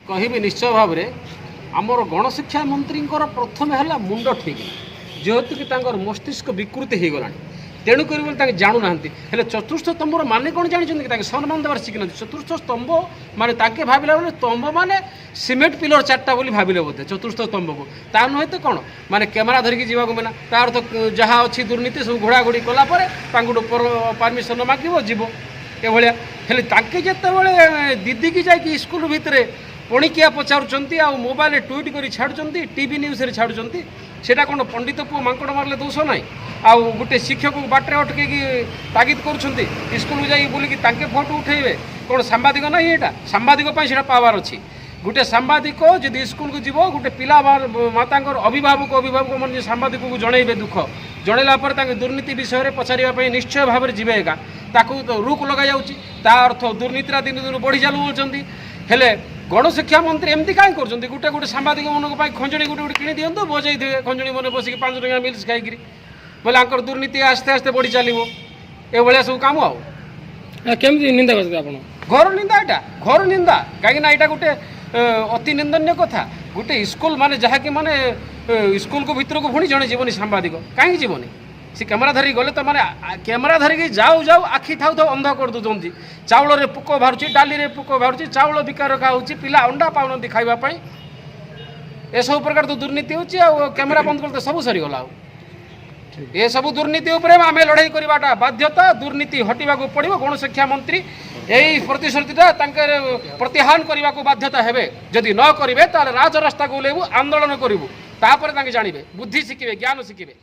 କହିବି ନିଶ୍ଚୟ ଭାବରେ, ଆମର ଗଣଶିକ୍ଷା ମନ୍ତ୍ରୀଙ୍କର ପ୍ରଥମେ ହେଲା ମୁଣ୍ଡ ଠିକ୍ ନାହିଁ, ଯେହେତୁ କି ତାଙ୍କର ମସ୍ତିଷ୍କ ବିକୃତି ହେଇଗଲାଣି। ତେଣୁକରି ବୋଲି ତାଙ୍କେ ଜାଣୁନାହାନ୍ତି। ହେଲେ ଚତୁର୍ଥ ସ୍ତମ୍ଭର ମାନେ କ'ଣ ଜାଣିଛନ୍ତି କି? ତାଙ୍କେ ସମ୍ମାନ ଦେବାର ଶିଖିନାହାନ୍ତି। ଚତୁର୍ଥ ସ୍ତମ୍ଭ ମାନେ ତାଙ୍କେ ଭାବିଲା ମାନେ ସ୍ତମ୍ଭ ମାନେ ସିମେଣ୍ଟ ପିଲର ଚାରିଟା ବୋଲି ଭାବିଲେ ବୋଧେ ଚତୁର୍ଥ ସ୍ତମ୍ଭକୁ। ତା ନୁହେଁ ତ କ'ଣ? ମାନେ କ୍ୟାମେରା ଧରିକି ଯିବାକୁ ମାନେ ତାର ତ ଯାହା ଅଛି ଦୁର୍ନୀତି ସବୁ ଘୋଡ଼ାଘୋଡ଼ି କଲା ପରେ ତାଙ୍କଠୁ ପରମିସନ୍ ମାଗିବ, ଯିବ ଏଭଳିଆ। ହେଲେ ତାଙ୍କେ ଯେତେବେଳେ ଦିଦିକି ଯାଇକି ସ୍କୁଲ ଭିତରେ ପଣିକିଆ ପଚାରୁଛନ୍ତି ଆଉ ମୋବାଇଲରେ ଟ୍ୱିଟ୍ କରି ଛାଡ଼ୁଛନ୍ତି, ଟିଭି ନ୍ୟୁଜ୍ରେ ଛାଡ଼ୁଛନ୍ତି, ସେଇଟା କ'ଣ ପଣ୍ଡିତ ପୁଅ ମାଙ୍କଡ଼ ମାରିଲେ ଦୋଷ ନାହିଁ? ଆଉ ଗୋଟେ ଶିକ୍ଷକକୁ ବାଟରେ ଅଟକେଇକି ତାଗିଦ କରୁଛନ୍ତି, ସ୍କୁଲକୁ ଯାଇକି ବୁଲିକି ତାଙ୍କେ ଫଟୋ ଉଠେଇବେ, କ'ଣ ସାମ୍ବାଦିକ ନାହିଁ ଏଇଟା? ସାମ୍ବାଦିକ ପାଇଁ ସେଇଟା ପାୱାର ଅଛି। ଗୋଟେ ସାମ୍ବାଦିକ ଯଦି ସ୍କୁଲକୁ ଯିବ, ଗୋଟେ ପିଲା ମାତାଙ୍କର ଅଭିଭାବକ ମାନେ ଯେ ସାମ୍ବାଦିକକୁ ଜଣେଇବେ, ଦୁଃଖ ଜଣେଇଲା ପରେ ତାଙ୍କ ଦୁର୍ନୀତି ବିଷୟରେ ପଚାରିବା ପାଇଁ ନିଶ୍ଚୟ ଭାବରେ ଯିବେ ଏକା। ତାକୁ ତ ରୋକ ଲଗାଯାଉଛି। ତା ଅର୍ଥ ଦୁର୍ନୀତିଟା ଦିନ ଦିନ ବଢ଼ି ଚାଲୁଛନ୍ତି। ହେଲେ ଗଣଶିକ୍ଷା ମନ୍ତ୍ରୀ ଏମିତି କାହିଁ କରୁଛନ୍ତି? ଗୋଟେ ଗୋଟେ ସାମ୍ବାଦିକମାନଙ୍କ ପାଇଁ ଖଞ୍ଜଣି ଗୋଟେ ଗୋଟେ କିଣି ଦିଅନ୍ତୁ, ବଜେଇଥିବେ ଖଞ୍ଜଣି ମନେ ବସିକି 5 ଟଙ୍କା ମିଲ୍ସ ଖାଇକିରି ବୋଇଲେ ଆଙ୍କର ଦୁର୍ନୀତି ଆସ୍ତେ ଆସ୍ତେ ବଢ଼ି ଚାଲିବ। ଏଭଳିଆ ସବୁ କାମ ଆଉ। କେମିତି ନିନ୍ଦା କରିଛନ୍ତି ଆପଣ? ଘୋର ନିନ୍ଦା ଏଇଟା, ଘୋର ନିନ୍ଦା। କାହିଁକି ନା ଏଇଟା ଗୋଟେ ଅତି ନିନ୍ଦନୀୟ କଥା। ଗୋଟେ ସ୍କୁଲ ମାନେ ଯାହାକି ମାନେ ସ୍କୁଲକୁ ଭିତରକୁ ପୁଣି ଜଣେ ଯିବନି ସାମ୍ବାଦିକ, କାହିଁକି ଯିବନି? ସେ କ୍ୟାମେରା ଧରିକି ଗଲେ ତ ମାନେ କ୍ୟାମେରା ଧରିକି ଯାଉ ଯାଉ ଆଖି ଥାଉ ଥାଉ ଅନ୍ଧ କରିଦେଉଛନ୍ତି। ଚାଉଳରେ ପୋକ ବାହାରୁଛି, ଡାଲିରେ ପୋକ ବାହାରୁଛି, ଚାଉଳ ବିକା ରଖା ହେଉଛି, ପିଲା ଅଣ୍ଡା ପାଉନାହାନ୍ତି ଖାଇବା ପାଇଁ। ଏସବୁ ପ୍ରକାର ତ ଦୁର୍ନୀତି ହେଉଛି। ଆଉ କ୍ୟାମେରା ବନ୍ଦ କଲେ ତ ସବୁ ସରିଗଲା। ଆଉ ଏସବୁ ଦୁର୍ନୀତି ଉପରେ ଆମେ ଲଢ଼େଇ କରିବାଟା ବାଧ୍ୟତା। ଦୁର୍ନୀତି ହଟିବାକୁ ପଡ଼ିବ। ଗଣଶିକ୍ଷା ମନ୍ତ୍ରୀ ଏଇ ପ୍ରତିଶ୍ରୁତିଟା ତାଙ୍କର ପ୍ରତ୍ୟାହାର କରିବାକୁ ବାଧ୍ୟତା ହେବେ। ଯଦି ନ କରିବେ, ତାହେଲେ ରାଜରାସ୍ତାକୁ ଓହ୍ଲେଇବୁ, ଆନ୍ଦୋଳନ କରିବୁ। ତାପରେ ତାଙ୍କେ ଜାଣିବେ, ବୁଦ୍ଧି ଶିଖିବେ, ଜ୍ଞାନ ଶିଖିବେ।